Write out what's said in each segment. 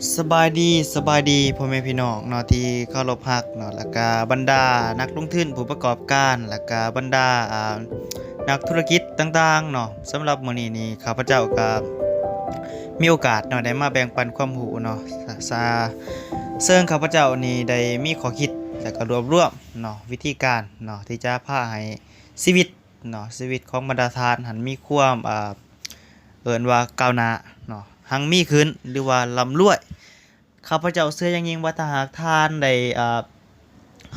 ສະບາຍດີ ສະບາຍດີພໍ່ແມ່ພີ່ນ້ອງເນາະ ທີ່ເຄົາລົບຮັກເນາະ ແລ້ວກະບັນດານັກລົງທຶນ ຜູ້ປະກອບການ ແລ້ວກະບັນດາ ອ່າ ນັກທຸລະກິດຕ່າງໆເນາະ. ສຳລັບມື້ນີ້ນີ້ ຂ້າພະເຈົ້າກະມີໂອກາດເນາະ ໄດ້ມາແບ່ງປັນຄວາມຮູ້ເນາະ ສ- ເຊິ່ງຂ້າພະເຈົ້ານີ້ໄດ້ມີຂໍ້ຄິດ ແລ້ວກະລວບລວມເນາະ ວິທີການເນາະ ທີ່ຈະພາໃຫ້ຊີວິດ ເນາະ ຊີວິດຂອງບັນດາທ່ານຫັ້ນມີຄວາມ ເອີ່ນວ່າກ້າວໜ້າເນາະ ຮັ່ງມີຂຶ້ນ ຫຼືວ່າລ່ຳລວຍ. ຂ້າພະເຈົ້າເຊື່ອຢ່າງຍິ່ງວ່າ ຖ້າຫາກທ່ານໄດ້ ເອີ່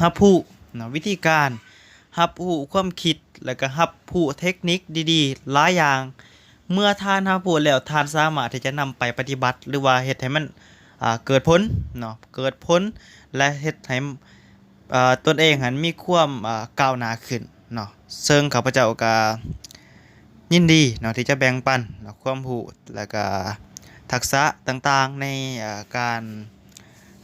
ຮັບຮູ້ເນາະ ວິທີການ ຮັບຮູ້ຄວາມຄິດ ແລ້ວກະຮັບຮູ້ເທັກນິກດີໆຫຼາຍຢ່າງ ເມື່ອທ່ານຮັບຮູ້ແລ້ວ ທ່ານສາມາດທີ່ຈະນຳໄປປະຕິບັດ ຫຼືວ່າເຮັດໃຫ້ມັນ ເກີດຜົນເນາະ ເກີດຜົນ ແລະ ເຮັດໃຫ້ ເອີ່ ຕົນເອງຫັ້ນມີຄວາມ ເອີ່ ກ້າວໜ້າຂຶ້ນເນາະ. ເຊິ່ງຂ້າພະເຈົ້າກະຍິນດີເນາະ ທີ່ຈະແບ່ງປັນເນາະ ຄວາມຮູ້ ແລ້ວກະທັກສະຕ່າງໆໃນ ເອີ່ ການ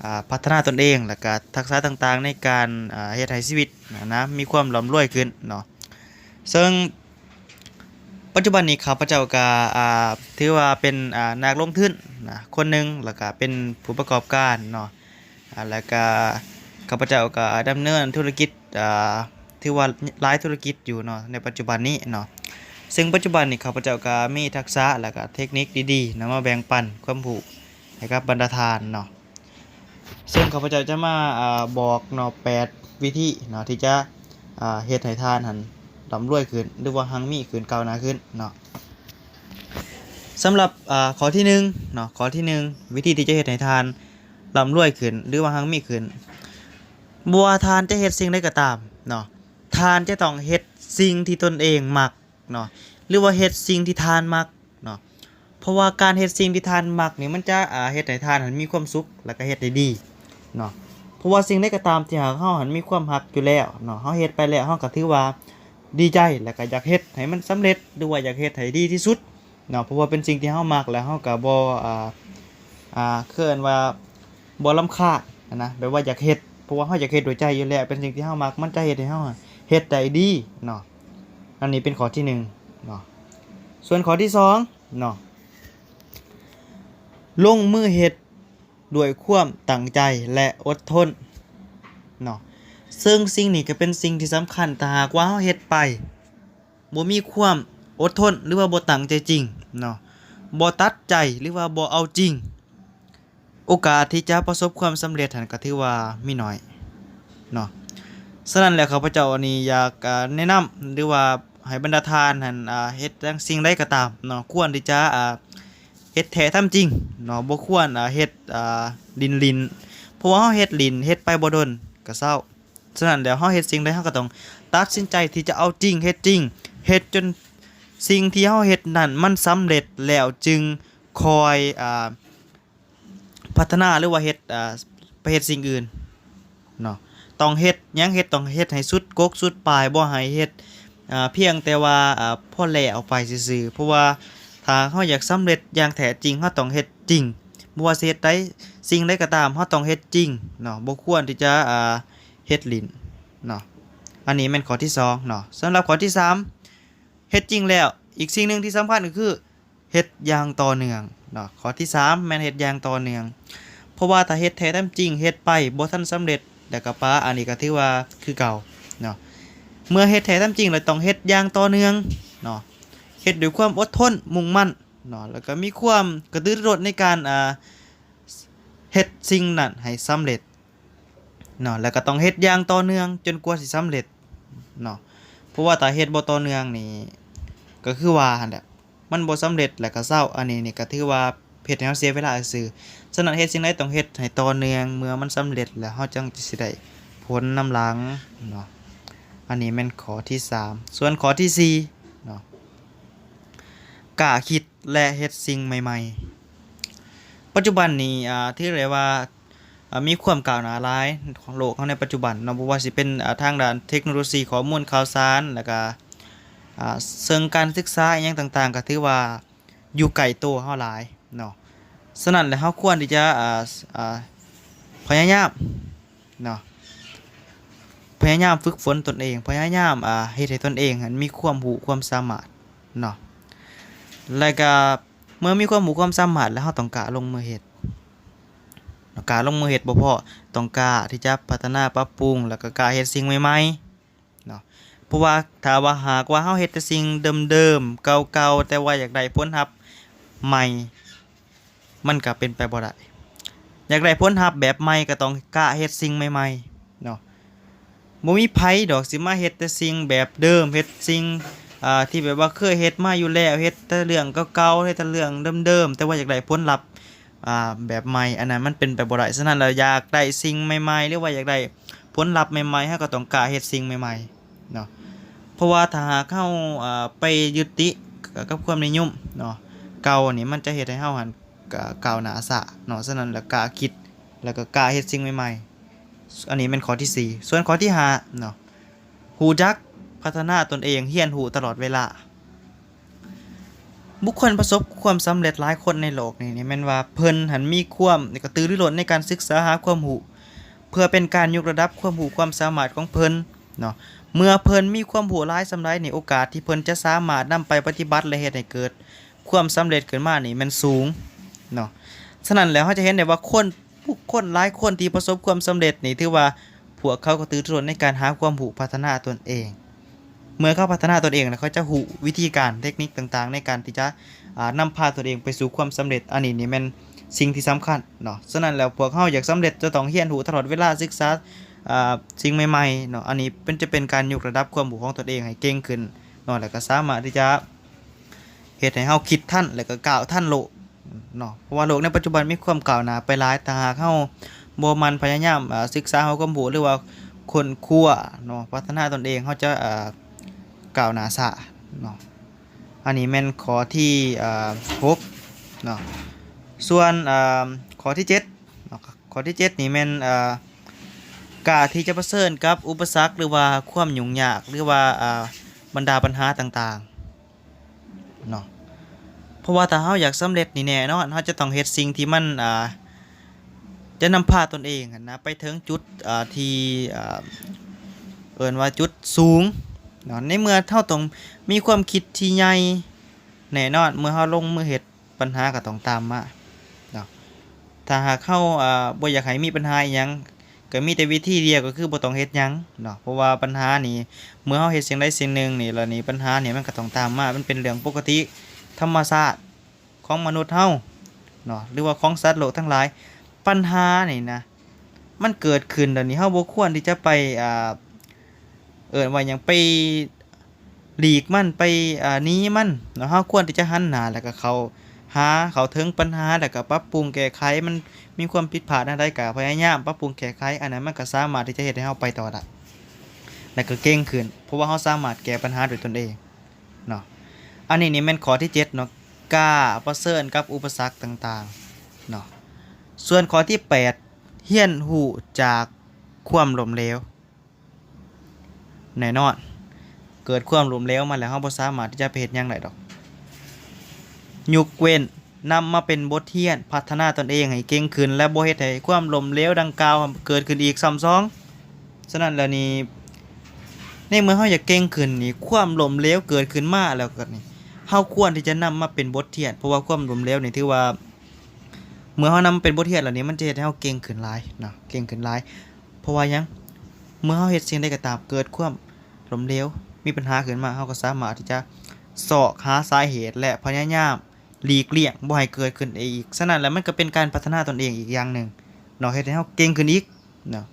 ເອີ່ ພັດທະນາຕົນເອງ ແລ້ວກະທັກສະຕ່າງໆໃນການ ເອີ່ ເຮັດໃຫ້ຊີວິດນະ ນະ ມີຄວາມລ່ຳລວຍຂຶ້ນເນາະ. ເຊິ່ງປັດຈຸບັນນີ້ ຂ້າພະເຈົ້າກະ ອ່າ ຖືວ່າເປັນ ອ່າ ນັກລົງທຶນນະ ຄົນໜຶ່ງ ແລ້ວກະເປັນຜູ້ປະກອບການເນາະ. ອ່າ ແລ້ວກະຂ້າພະເຈົ້າກະດຳເນີນທຸລະກິດ ອ່າ ຖືວ່າຫຼາຍທຸລະກິດຢູ່ເນາະ ໃນປັດຈຸບັນນີ້ເນາະ. ເຊິ່ງປັດຈຸບັນນີ້ ຂ້າພະເຈົ້າກະມີທັກສະ ແລ້ວກະເທັກນິກດີໆນຳມາແບ່ງປັນຄວາມຮູ້ໃຫ້ກັບບັນດາທ່ານເນາະ. ເຊິ່ງຂ້າພະເຈົ້າຈະມາ ອ່າ ບອກເນາະ ແປດວິທີເນາະ ທີ່ຈະ ອ່າ ເຮັດໃຫ້ທ່ານຫັ້ນລ່ຳລວຍຂຶ້ນ ຫຼືວ່າຮັ່ງມີຂຶ້ນ ກ້າວໜ້າຂຶ້ນເນາະ. ສຳລັບ ອ່າ ຂໍ້ທີໜຶ່ງເນາະ ຂໍ້ທີໜຶ່ງ ວິທີທີ່ຈະເຮັດໃຫ້ທ່ານ ລ່ຳລວຍຂຶ້ນ ຫຼືວ່າຮັ່ງມີຂຶ້ນ ບໍ່ວ່າທ່ານຈະເຮັດສິ່ງໃດກໍຕາມເນາະ ທ່ານຈະຕ້ອງເຮັດສິ່ງທີ່ຕົນເອງມັກເນາະ ຫຼືວ່າເຮັດສິ່ງທີ່ທ່ານມັກເນາະ. ເພາະວ່າການເຮັດສິ່ງທີ່ທ່ານມັກນີ້ ມັນຈະ ອ່າ ເຮັດໃຫ້ທ່ານຫັ້ນມີຄວາມສຸກ ແລ້ວກໍເຮັດໄດ້ດີເນາະ. ເພາະວ່າສິ່ງໃດກໍຕາມທີ່ຫາກເຮົາຫັ້ນມີຄວາມຮັກຢູ່ແລ້ວເນາະ ເຮົາເຮັດໄປແລ້ວ ເຮົາກໍຖືວ່າດີໃຈ ແລ້ວກໍຢາກເຮັດໃຫ້ມັນສຳເລັດ ຫຼືວ່າຢາກເຮັດໃຫ້ດີທີ່ສຸດ ເນາະ. ເພາະວ່າເປັນສິ່ງທີ່ເຮົາມັກ ແລ້ວເຮົາກໍບໍ່ ອ່າ ອ່າ ຄືເອີ້ນວ່າບໍ່ລຳຄານນະ ແບບວ່າຢາກເຮັດ ເພາະວ່າເຮົາຢາກເຮັດດ້ວຍໃຈຢູ່ແລ້ວ ເປັນສິ່ງທີ່ເຮົາມັກ ມັນຈະເຮັດໃຫ້ເຮົາເຮັດໄດ້ດີເນາະ. ອັນນີ້ເປັນຂໍ້ທີໜຶ່ງເນາະ. ສ່ວນຂໍ້ທີສອງເນາະ ລົງມືເຮັດດ້ວຍຄວາມຕັ້ງໃຈ ແລະ ອົດທົນເນາະ. ເຊິ່ງສິ່ງນີ້ກໍເປັນສິ່ງທີ່ສຳຄັນ ຖ້າຫາກວ່າເຮົາເຮັດໄປ ບໍ່ມີຄວາມອົດທົນ ຫຼືວ່າບໍ່ຕັ້ງໃຈຈິງເນາະ ບໍ່ຕັດໃຈ ຫຼືວ່າບໍ່ເອົາຈິງ ໂອກາດທີ່ຈະປະສົບຄວາມສຳເລັດຫັ້ນກໍຖືວ່າມີໜ້ອຍເນາະ. ສະນັ້ນແລ້ວ ຂ້າພະເຈົ້ານີ້ຢາກ ອ່າ ແນະນຳ ຫຼືວ່າໃຫ້ບັນດາທ່ານຫັ້ນ ອ່າ ເຮັດຫຍັງສິ່ງໃດກໍຕາມເນາະ ຄວນທີ່ຈະ ອ່າ ເຮັດແທ້ທຳຈິງເນາະ ບໍ່ຄວນ ອ່າ ເຮັດ ອ່າ ຫຼິ້ນໆ ເພາະວ່າເຮົາເຮັດຫຼິ້ນ ເຮັດໄປບໍ່ດົນກໍເຊົາ. ສະນັ້ນແລ້ວ ເຮົາເຮັດສິ່ງໃດ ເຮົາກໍຕ້ອງຕັດສິນໃຈທີ່ຈະເອົາຈິງ ເຮັດຈິງ ເຮັດຈົນສິ່ງທີ່ເຮົາເຮັດນັ້ນມັນສຳເລັດ ແລ້ວຈຶ່ງຄ່ອຍ ອ່າ ພັດທະນາ ຫຼືວ່າເຮັດ ອ່າ ໄປເຮັດສິ່ງອື່ນເນາະ. ຕ້ອງເຮັດຫຍັງ ເຮັດ ຕ້ອງເຮັດໃຫ້ສຸດກົກສຸດປາຍ ບໍ່ໃຫ້ເຮັດ ອ່າ ພຽງແຕ່ວ່າ ອ່າ ພໍແລ້ວໄປຊື່ໆ ເພາະວ່າຖ້າເຮົາຢາກສຳເລັດຢ່າງແທ້ຈິງ ເຮົາຕ້ອງເຮັດຈິງ ບໍ່ວ່າຊິເຮັດໃດ ສິ່ງໃດກໍຕາມ ເຮົາຕ້ອງເຮັດຈິງເນາະ ບໍ່ຄວນທີ່ຈະ ອ່າ ເຮັດຫຼິ້ນເນາະ. ອັນນີ້ແມ່ນຂໍ້ທີສອງເນາະ. ສຳລັບຂໍ້ທີສາມ ເຮັດຈິງແລ້ວ ອີກສິ່ງໜຶ່ງທີ່ສຳຄັນກໍຄືເຮັດຢ່າງຕໍ່ເນື່ອງເນາະ. ຂໍ້ທີສາມແມ່ນເຮັດຢ່າງຕໍ່ເນື່ອງ ເພາະວ່າຖ້າເຮັດແທ້ທຳຈິງ ເຮັດໄປບໍ່ທັນສຳເລັດ ແລ້ວກໍປະ ອັນນີ້ກໍຖືວ່າຄືເກົ່າເນາະ. ເມື່ອເຮັດແທ້ທຳຈິງແລ້ວ ຕ້ອງເຮັດຢ່າງຕໍ່ເນື່ອງເນາະ ເຮັດດ້ວຍຄວາມອົດທົນ ມຸ່ງໝັ້ນເນາະ ແລ້ວກໍມີຄວາມກະຕືລືລົ້ນໃນການ ອ່າ ເຮັດສິ່ງນັ້ນໃຫ້ສຳເລັດ ເນາະ ແລ້ວກໍຕ້ອງເຮັດຢ່າງຕໍ່ເນື່ອງຈົນກວ່າຊິສຳເລັດເນາະ. ເພາະວ່າຖ້າເຮັດບໍ່ຕໍ່ເນື່ອງນີ້ ກໍຄືວ່າຫັ້ນແຫຼະ ມັນບໍ່ສຳເລັດແລ້ວກໍເຊົາ ອັນນີ້ນີ້ກໍຖືວ່າເຮັດໃຫ້ເຮົາເສຍເວລາຊື່ໆ. ສະນັ້ນເຮັດສິ່ງໃດຕ້ອງເຮັດໃຫ້ຕໍ່ເນື່ອງ ເມື່ອມັນສຳເລັດແລ້ວ ເຮົາຈັ່ງຊິໄດ້ຜົນນຳຫຼັງເນາະ. ອັນນີ້ແມ່ນຂໍ້ທີສາມ. ສ່ວນຂໍ້ທີສີ່ເນາະ ກ້າຄິດ ແລະ ເຮັດສິ່ງໃໝ່ໆ. ປັດຈຸບັນນີ້ ອ່າ ຖືໄດ້ວ່າ ອ່າ ມີຄວາມກ້າວໜ້າຫຼາຍຂອງໂລກເຮົາໃນປັດຈຸບັນເນາະ ບໍ່ວ່າຊິເປັນ ອ່າ ທາງດ້ານເທັກໂນໂລຊີ ຂໍ້ມູນຂ່າວສານ ແລ້ວກະ ອ່າ ເຊິ່ງການສຶກສາອີ່ຫຍັງຕ່າງໆ ກໍຖືວ່າຢູ່ໃກ້ໂຕເຮົາຫຼາຍເນາະ. ສະນັ້ນແລ້ວ ເຮົາຄວນທີ່ຈະ ອ່າ ອ່າ ພະຍາຍາມ ເນາະ ພະຍາຍາມຝຶກຝົນຕົນເອງ ພະຍາຍາມ ອ່າ ເຮັດໃຫ້ຕົນເອງຫັ້ນມີຄວາມຮູ້ຄວາມສາມາດເນາະ. ແລ້ວກະເມື່ອມີຄວາມຮູ້ຄວາມສາມາດແລ້ວ ເຮົາຕ້ອງກ້າລົງມືເຮັດ ເນາະ ກ້າລົງມືເຮັດບໍ່ພໍ, ຕ້ອງກ້າທີ່ຈະພັດທະນາປັບປຸງ ແລ້ວກໍກ້າເຮັດສິ່ງໃໝ່ໆເນາະ. ເພາະວ່າຖ້າວ່າຫາກວ່າເຮົາເຮັດແຕ່ສິ່ງເດີມໆ ເກົ່າໆ ແຕ່ວ່າຢາກໄດ້ຜົນຮັບໃໝ່ ມັນກໍເປັນໄປບໍ່ໄດ້. ຢາກໄດ້ຜົນຮັບແບບໃໝ່ກໍຕ້ອງກ້າເຮັດສິ່ງໃໝ່ໆເນາະ. ບໍ່ມີໃຜດອກຊິມາເຮັດແຕ່ສິ່ງແບບເດີມ, ເຮັດສິ່ງ ອ່າ ທີ່ແບບວ່າເຄີຍເຮັດມາຢູ່ແລ້ວ, ເຮັດແຕ່ເລື່ອງເກົ່າໆ, ເຮັດແຕ່ເລື່ອງເດີມໆ ແຕ່ວ່າຢາກໄດ້ຜົນລັບ ອ່າ ແບບໃໝ່, ອັນນັ້ນມັນເປັນໄປບໍ່ໄດ້. ສະນັ້ນແລ້ວ ຢາກໄດ້ສິ່ງໃໝ່ໆ ຫຼືວ່າຢາກໄດ້ຜົນລັບໃໝ່ໆ ເຮົາກໍຕ້ອງກ້າເຮັດສິ່ງໃໝ່ໆເນາະ. ເພາະວ່າຖ້າຫາກເຮົາ ອ່າ ໄປຍຶດຕິກັບຄວາມນິຍົມເນາະ ເກົ່ານີ້ ມັນຈະເຮັດໃຫ້ເຮົາຫັ້ນ ກະ ກ້າວໜ້າຊ້າເນາະ. ສະນັ້ນແລ້ວ ກ້າຄິດ ແລ້ວກໍກ້າເຮັດສິ່ງໃໝ່ໆ. ອັນນີ້ແມ່ນຂໍ້ທີສີ່. ສ່ວນຂໍ້ທີຫ້າເນາະ ຮູ້ຈັກພັດທະນາຕົນເອງ, ຮຽນຮູ້ຕະຫຼອດເວລາ. ບຸກຄົນປະສົບຄວາມສຳເລັດຫຼາຍຄົນໃນໂລກນີ້ ນີ້ແມ່ນວ່າເພິ່ນຫັ້ນມີຄວາມກະຕືລືລົ້ນໃນການສຶກສາຫາຄວາມຮູ້ ເພື່ອເປັນການຍົກລະດັບຄວາມຮູ້ຄວາມສາມາດຂອງເພິ່ນເນາະ. ເມື່ອເພິ່ນມີຄວາມຮູ້ຫຼາຍສ່ຳໃດນີ້ ໂອກາດທີ່ເພິ່ນຈະສາມາດນຳໄປປະຕິບັດ ແລະ ເຮັດໃຫ້ເກີດ ຄວາມສຳເລັດຂຶ້ນມານີ້ແມ່ນສູງເນາະ. ສະນັ້ນແລ້ວ ເຮົາຈະເຫັນໄດ້ວ່າຄົນ ບຸກຄົນຫຼາຍຄົນທີ່ປະສົບຄວາມສຳເລັດນີ້ ຖືວ່າພວກເຂົາກະຕືລືລົ້ນໃນການຫາຄວາມຮູ້ ພັດທະນາຕົນເອງ. ເມື່ອເຂົາພັດທະນາຕົນເອງແລ້ວ ເຂົາຈະຮູ້ວິທີການ ເທັກນິກຕ່າງໆ ໃນການທີ່ຈະ ອ່າ ນຳພາຕົນເອງໄປສູ່ຄວາມສຳເລັດ. ອັນນີ້ນີ້ແມ່ນສິ່ງທີ່ສຳຄັນເນາະ. ສະນັ້ນແລ້ວ ພວກເຮົາຢາກສຳເລັດ ຈະຕ້ອງຮຽນຮູ້ຕະຫຼອດເວລາ, ສຶກສາ ອ່າ ສິ່ງໃໝ່ໆເນາະ. ອັນນີ້ເປັນ ຈະເປັນການຍົກລະດັບຄວາມຮູ້ຂອງຕົນເອງໃຫ້ເກັ່ງຂຶ້ນເນາະ ແລ້ວກໍສາມາດທີ່ຈະ ເຮັດໃຫ້ເຮົາຄິດທັນ ແລ້ວກໍກ້າວທັນໂລກເນາະ. ເພາະວ່າໂລກໃນປັດຈຸບັນມີຄວາມກ້າວໜ້າໄປຫຼາຍ, ຖ້າຫາກເຮົາບໍ່ໝັ່ນພະຍາຍາມ ເອີ ສຶກສາຫາຄວາມຮູ້ ຫຼືວ່າຄົ້ນຄວ້າເນາະ ພັດທະນາຕົນເອງ, ເຮົາຈະ ເອີ ກ້າວໜ້າຊ້າເນາະ. ອັນນີ້ແມ່ນຂໍ້ທີ ເອີ ຫົກເນາະ. ສ່ວນ ເອີ ຂໍ້ທີເຈັດເນາະ, ຂໍ້ທີເຈັດນີ້ແມ່ນ ເອີ ກ້າທີ່ຈະປະເຊີນກັບອຸປະສັກ ຫຼືວ່າຄວາມຫຍຸ້ງຍາກ ຫຼືວ່າ ເອີ ບັນດາບັນຫາຕ່າງໆ ເນາະ. ເພາະວ່າຖ້າເຮົາຢາກສຳເລັດນີ້ ແນ່ນອນເຮົາຈະຕ້ອງເຮັດສິ່ງທີ່ມັນ ອ່າ ຈະນຳພາຕົນເອງຫັ້ນນະ ໄປເຖິງຈຸດ ອ່າ ທີ່ ອ່າ ເອີ້ນວ່າຈຸດສູງເນາະ. ໃນເມື່ອເຮົາຕ້ອງມີຄວາມຄິດທີ່ໃຫຍ່, ແນ່ນອນເມື່ອເຮົາລົງມືເຮັດ ບັນຫາກໍຕ້ອງຕາມມາເນາະ. ຖ້າຫາກເຮົາ ອ່າ ບໍ່ຢາກໃຫ້ມີບັນຫາອີ່ຫຍັງ ກໍມີແຕ່ວິທີດຽວ ກໍຄືບໍ່ຕ້ອງເຮັດຫຍັງເນາະ. ເພາະວ່າບັນຫານີ້ ເມື່ອເຮົາເຮັດສິ່ງໃດສິ່ງໜຶ່ງນີ້ ແລ້ວນີ້ບັນຫານີ້ມັນກໍຕ້ອງຕາມມາ, ມັນເປັນເລື່ອງປົກກະຕິທຳມະຊາດຂອງມະນຸດເຮົາເນາະ ຫຼືວ່າຂອງສັດໂລກທັງຫຼາຍ. ບັນຫານີ້ນະ ມັນເກີດຂຶ້ນແລ້ວນີ້ ເຮົາບໍ່ຄວນທີ່ຈະໄປ ອ່າ ເອີ້ນວ່າຫຍັງ ໄປ ຫຼີກມັນ ໄປ ອ່າ ໜີມັນເນາະ. ເຮົາຄວນທີ່ຈະຫັນໜ້າ ແລ້ວກໍເຂົ້າຫາ ເຂົ້າເຖິງບັນຫາ ແລ້ວກໍປັບປຸງແກ້ໄຂ ມັນມີຄວາມຜິດພາດແນວໃດກໍພະຍາຍາມປັບປຸງແກ້ໄຂ, ອັນນັ້ນມັນກໍສາມາດທີ່ຈະເຮັດໃຫ້ເຮົາໄປຕໍ່ໄດ້ ແລ້ວກໍເກັ່ງຂຶ້ນ ເພາະວ່າເຮົາສາມາດແກ້ບັນຫາດ້ວຍຕົນເອງເນາະ. ອັນນີ້ນີ້ແມ່ນຂໍ້ທີເຈັດເນາະ, ກ້າປະເຊີນກັບອຸປະສັກຕ່າງໆເນາະ. ສ່ວນຂໍ້ທີແປດ ຮຽນຮູ້ຈາກຄວາມລົ້ມເຫຼວ. ແນ່ນອນ ເກີດຄວາມລົ້ມເຫຼວມາແລ້ວ ເຮົາບໍ່ສາມາດທີ່ຈະໄປເຮັດຫຍັງໄດ້ດອກ. ຍົກເວັ້ນນຳມາເປັນບົດຮຽນ, ພັດທະນາຕົນເອງໃຫ້ເກັ່ງຂຶ້ນ ແລະ ບໍ່ເຮັດໃຫ້ຄວາມລົ້ມເຫຼວດັ່ງກ່າວເກີດຂຶ້ນອີກຊ້ຳສອງ. ສະນັ້ນແລ້ວນີ້ ໃນເມື່ອເຮົາຢາກເກັ່ງຂຶ້ນນີ້ ຄວາມລົ້ມເຫຼວເກີດຂຶ້ນມາແລ້ວກໍນີ້ ເຮົາຄວນທີ່ຈະນຳມາເປັນບົດຮຽນ, ເພາະວ່າຄວາມລົ້ມເຫຼວນີ້ຖືວ່າ ເມື່ອເຮົານຳມາເປັນບົດຮຽນແລ້ວນີ້ ມັນຈະເຮັດໃຫ້ເຮົາເກັ່ງຂຶ້ນຫຼາຍເນາະ, ເກັ່ງຂຶ້ນຫຼາຍ. ເພາະວ່າຫຍັງ? ເມື່ອເຮົາເຮັດສິ່ງໃດກໍຕາມ ເກີດຄວາມລົ້ມເຫຼວ ມີບັນຫາຂຶ້ນມາ ເຮົາກໍສາມາດທີ່ຈະຊອກຫາສາເຫດ ແລະ ພະຍາຍາມຫຼີກລ່ຽງບໍ່ໃຫ້ເກີດຂຶ້ນອີກ. ສະນັ້ນແລ້ວ ມັນກໍເປັນການພັດທະນາຕົນເອງອີກຢ່າງໜຶ່ງເນາະ, ເຮັດໃຫ້ເຮົາເກັ່ງຂຶ້ນອີກເນາະ.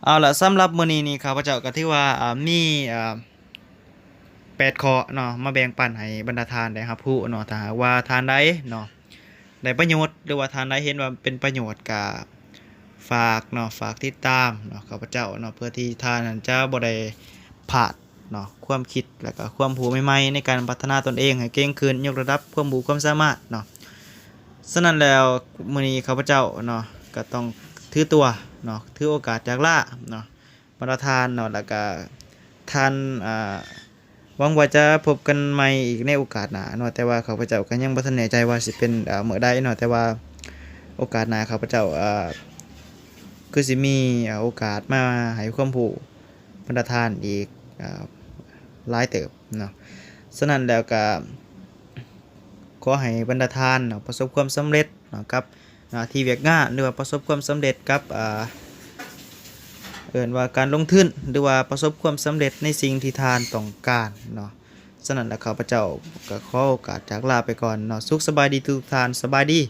ເອົາລະ ສຳລັບມື້ນີ້ນີ້ ຂ້າພະເຈົ້າກໍຖືວ່າ ອ່າ ມີ ອ່າ ແປດຂໍ້ເນາະ ມາແບ່ງປັນໃຫ້ບັນດາທ່ານໄດ້ຮັບຮູ້ເນາະ. ຖ້າຫາກວ່າທ່ານໃດເນາະ ໄດ້ປະໂຫຍດ ຫຼືວ່າທ່ານໃດເຫັນວ່າເປັນປະໂຫຍດ ກະຝາກເນາະ ຝາກຕິດຕາມເນາະ ຂ້າພະເຈົ້າເນາະ ເພື່ອທີ່ທ່ານນັ້ນຈະບໍ່ໄດ້ພາດເນາະ ຄວາມຄິດ ແລະ ກະຄວາມຮູ້ໃໝ່ໆ ໃນການພັດທະນາຕົນເອງໃຫ້ເກັ່ງຂຶ້ນ, ຍົກລະດັບຄວາມຮູ້ຄວາມສາມາດເນາະ. ສະນັ້ນແລ້ວ ມື້ນີ້ຂ້າພະເຈົ້າເນາະ ກະຕ້ອງຖືຕົວເນາະ ຖືໂອກາດຈາກລາເນາະ ບັນດາທ່ານເນາະ ແລ້ວກະທ່ານ ອ່າ ຫວັງວ່າຈະພົບກັນໃໝ່ອີກໃນໂອກາດໜ້າເນາະ. ແຕ່ວ່າຂ້າພະເຈົ້າກໍຍັງບໍ່ທັນແນ່ໃຈວ່າຊິເປັນ ເອີ ມື້ໃດເນາະ, ແຕ່ວ່າໂອກາດໜ້າຂ້າພະເຈົ້າ ເອີ ຄືຊິມີ ເອີ ໂອກາດມາໃຫ້ຄວາມຮູ້ບັນດາທ່ານອີກ ເອີ ຫຼາຍເຕີບເນາະ. ສະນັ້ນແລ້ວກໍຂໍໃຫ້ບັນດາທ່ານເນາະ ປະສົບຄວາມສຳເລັດເນາະ ກັບ ໜ້າທີ່ວຽກງານ ຫຼືວ່າປະສົບຄວາມສຳເລັດກັບ ອ່າ ເອີ້ນວ່າການລົງທຶນ ຫຼືວ່າປະສົບຄວາມສຳເລັດໃນສິ່ງທີ່ທ່ານຕ້ອງການເນາະ. ສະນັ້ນແລ້ວ ຂ້າພະເຈົ້າກໍຂໍໂອກາດຈາກລາໄປກ່ອນເນາະ. ສຸກສະບາຍດີທຸກທ່ານ. ສະບາຍດີ.